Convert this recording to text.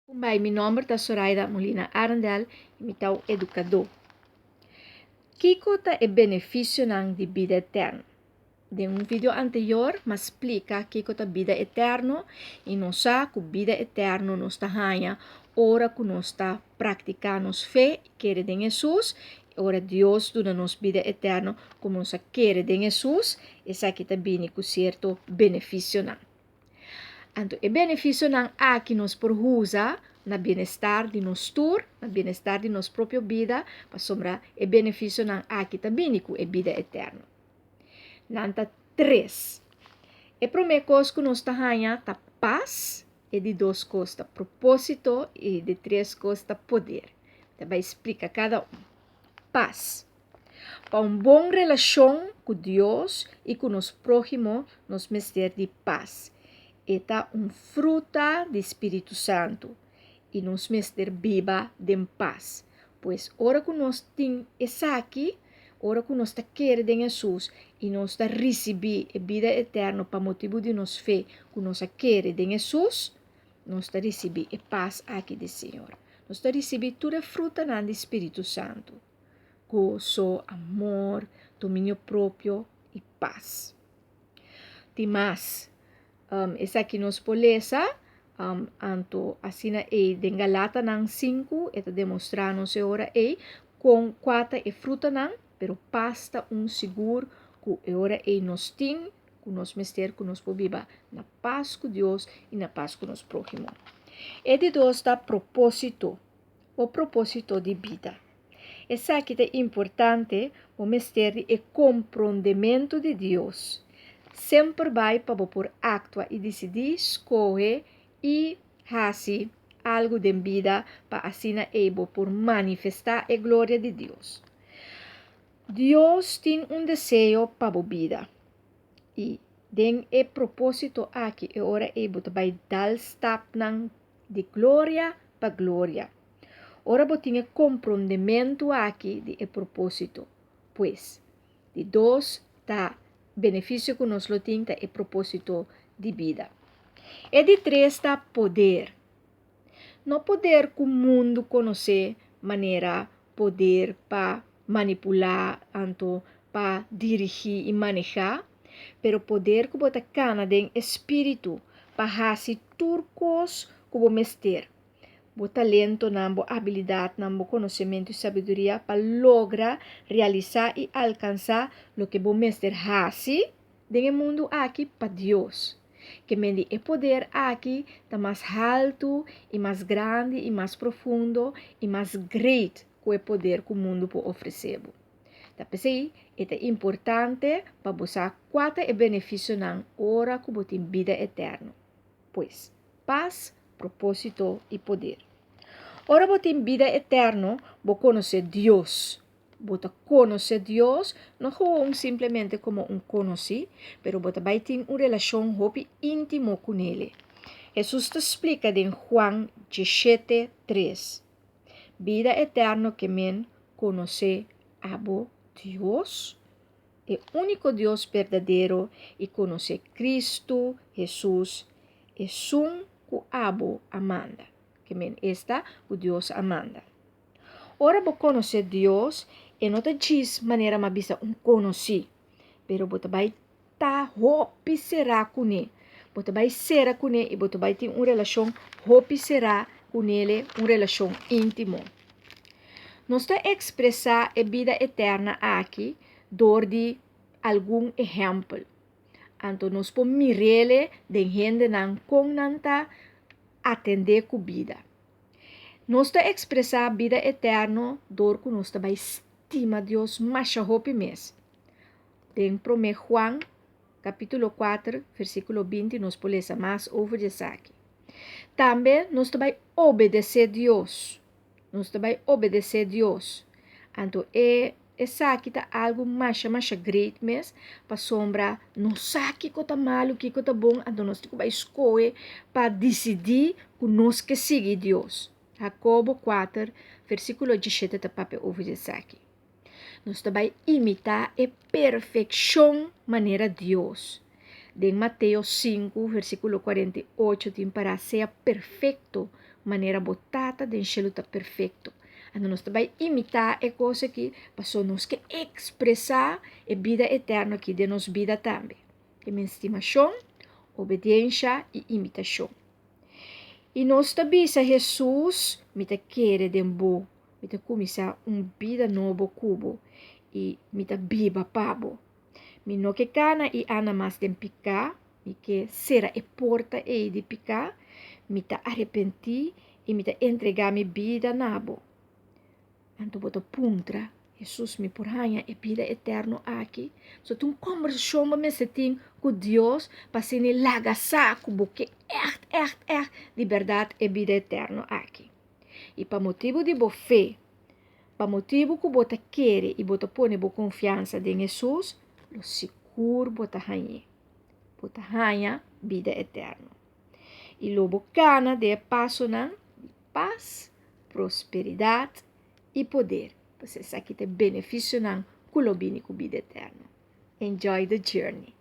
Kumbai, mi nòmber ta Soraida Molina Arendel i mi ta un edukadó. Kiko ta e benefisionan di bida eterno? Den un video anterior m'a splika kiko ta bida eterno i nos sa ku bida eterno nos ta haña ora ku nos ta praktiká nos fe i kere den Hesus. Ora Dios duna nos bida eterno komo nos a kere den Hesus, esaki ta bini ku sierto benefisionan. Anto e benefisionan aki nos por usa na bienestar di nos tur, na bienestar di nos propio bida, pasobra e benefisionan aki ta bini ku e bida eterno. Nan ta tres. E promé kos ku nos ta haña ta pas, e di dos kos ta propósito i e di tres kos ta poder. Ta bai splika kada un. Pas. Pa un bon relashon ku Dios i ku nos próhimo nos mester di pas. E ta un fruta di spiritu santu i nos mester biba den pas. Pues ora ku nos tin esaki, ora ku nos ta kere den Hesus i nos ta risibí e bida eterno pa motibu di nos fe ku nos a kere den Hesus, nos ta risibí e pas aki di Señor. Nos ta risibí tur e frutanan di spiritu santu. Goso, amor, dominio propio i pas. Tin mas. Um, esaki nos por lesa, um, anto asina ei den Galatanan 5 e ta demostrá nos e ora ei kon kua ta e frutanan, pero pas ta un sigur ku e ora ei nos tin, ku nos mester ku nos por biba na pas ku Dios i na pas ku nos próhimo. E di dos ta propósito. Bo propósito di bida. Esaki ta importante, bo mester di e komprondementu di Dios. Semper bai pa bo por aktua i disidí, skohe i hasi algu den bida pa asina ei bo por manifestá e gloria di Dios. Dios tin un deseo pa bo bida i den e propósito aki e ora ei bo ta bai dal stapnan di gloria pa gloria. Ora bo tin e komprondementu aki di e propósito, pues, di dos ta benefisio ku nos lo tin ta e propósito di bida. E di tres ta poder. No poder ku mundu konosé manera poder pa manipulá anto pa dirigí i manehá, pero poder ku bo ta kana den e spiritu pa hasi tur kos ku bo mester, bo talentonan, bo abilidatnan, bo konosementu i sabiduria pa logra realisá i alkansá loke bo mester hasi den e mundu aki pa Dios. Ke men di e poder aki ta mas haltu i mas grandi i mas profundo i mas great ku e poder ku mundu por ofresé bo. Ta p'esei e ta importante pa bo sa kua ta e benefisionan ora ku bo tin bida eterno. Pues, pas, propósito i poder. Ora bo tin bida eterno, bo konosé Dios. Bo ta konosé Dios no gewoon simplemente komo un konosí, pero bo ta bai tin un relashon hopi íntimo kunele. Hesus ta splika den Juan diesshete, tres. Bida eterno ke men konosé abo Dios, e úniko Dios berdadero i konosé Kristu Hesus, esun ku abo a manda. Ke men esta ku Dios a manda. Ora bo konosé Dios, e no ta djis manera m'a bisa un konosí, pero bo ta bai ta hopi será kuné. Bo ta bai sera kuné i bo ta bai tin un relashon hopi será kunele, un relashon íntimo. Nos ta ekspresá e bida eterna aki dor di algun ehèmpel. Anto nos por mir'ele den hendenan kon nan ta atendé ku bida. Nos ta ekspresá bida eterno dor ku nos ta bai stima Dios masha hopi mes. Den Promé Juan, kapítulo kuater, versíkulo binti nos por lesa mas over di esaki. Tambe nos ta bai obedesé Dios. Nos ta bai obedesé Dios. Anto e esaki ta algu masha masha great mes, pasobra nos sa kiko ta malu, kiko ta bon, anto nos tin ku bai skohe pa disidí ku nos ke sigui Dios. Hakobo kuater, versíkulo dieshete ta papia over di esaki. Nos ta bai imitá e perfekshon manera Dios. Den Mateo sinku, versíkulo 48 tin pará, Sea perfekto, manera bo Tata den shelu ta perfekto. Anto nos ta bai imitá e kos aki, pasobra nos ke ekspresá e bida eterno aki den nos bida tambe. Ke men stimashon, obediensha i imitashon. I nos ta bisa Hesus, Mi ta kere den bo, mi ta kuminsá un bida nobo ku bo i mi ta biba pa bo. Mi no ke kana i anda mas den piká, mi ke sera e porta ei di piká, mi ta arepentí i mi ta entregá mi bida na bo. Anto bo ta puntra, Hesus, mi por haña e bida eterno aki? So ta un kombersashon bo mester tin ku Dios pa asina e laga sa ku bo ke ègt, ègt, ègt di bèrdat e bida eterno aki. I pa motibu di bo fe, pa motibu ku bo ta kere i bo ta pone bo konfiansa den Hesus, lo sigur bo ta hañ'é. Bo ta haña bida eterno. I lo bo kana den e pasonan di pas, prosperidat i poder. Pues esaki ta e benefisionan ku lo bini ku bida eterno. Enjoy the journey!